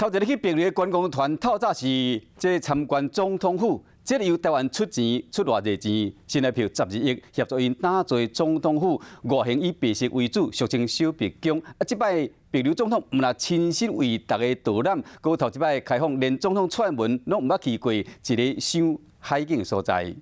頭一个去帛琉的觀光團，透早是這參觀總統府，這個由台灣出錢出偌濟錢，新台幣12億協助𪜶打造總統府外形以白色為主，俗稱小白宮。啊，這擺帛琉總統毋但親身為大家導覽，閣頭一擺開放，連總統蔡英文攏毋捌去過一个賞海景所在。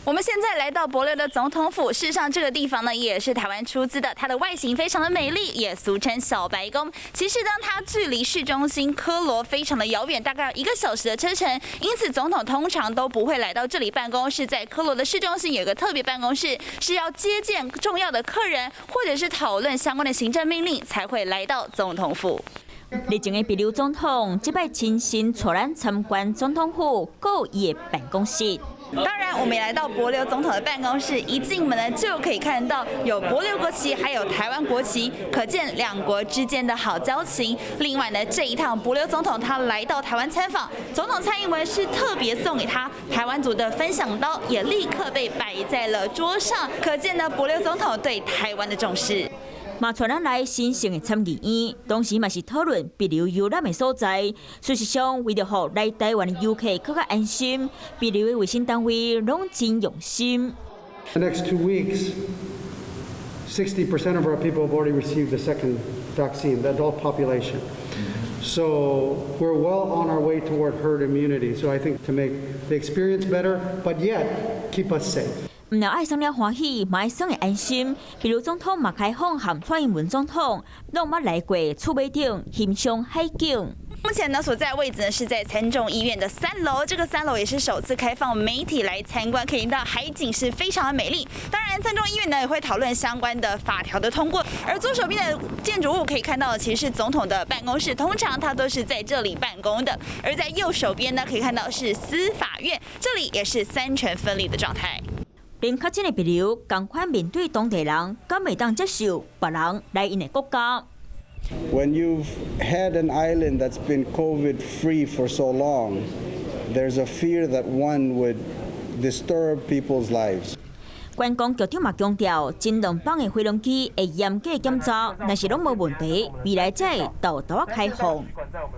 我們現在來到帛琉的總統府，事實上這個地方呢也是台灣出資的，它的外形非常的美麗，也俗稱小白宮。其實呢，它距離市中心科羅非常的遙遠，大概要1個小時的車程，因此總統通常都不會來到這裡辦公，是在科羅的市中心有一個特別辦公室，是要接見重要的客人或者是討論相關的行政命令才會來到總統府。日前的帛琉總統這擺親身帶咱參觀總統府閣伊的辦公室。當然，我們也來到帛琉總統的辦公室，一進門呢就可以看到有帛琉國旗，還有台灣國旗，可見兩國之間的好交情。另外呢，這一趟帛琉總統他來到台灣參訪，總統蔡英文是特別送給他排灣族的分享刀，也立刻被擺在了桌上，可見呢帛琉總統對台灣的重視。嘛帶咱來神聖的參議院，當時嘛是討論帛琉遊覽的所在。事實上，為著予來台灣的遊客閣較安心，帛琉的衛生單位攏真用心。 The next 2 weeks, 60% of our people have already received the second vaccine, the adult population. So we're well on our way toward herd immunity. So I think to make the experience better, but yet keep us safe. 毋但愛耍了歡喜，嘛愛耍會安心。帛琉總統嘛開放和蔡英文總統攏毋捌來過厝尾頂欣賞海景。目前呢所在位置呢是在參眾議院的三樓，這個三樓也是首次開放媒體來參觀，可以看到海景是非常的美麗。當然，參眾議院呢也會討論相關的法條的通過。而左手邊的建築物可以看到，其實是總統的辦公室，通常他都是在這裡辦公的。而在右手邊呢，可以看到是司法院，這裡也是三權分立的狀態。連確診的帛琉仝款面對當地人，敢會當接受別人來𪜶的國家？ When you've had an island that's been COVID free for so long, there's a fear that one would disturb people's lives. 觀光局長嘛強調，前兩班的飛輪機會嚴格檢查，若是攏無問題，未來才會沓沓仔開放。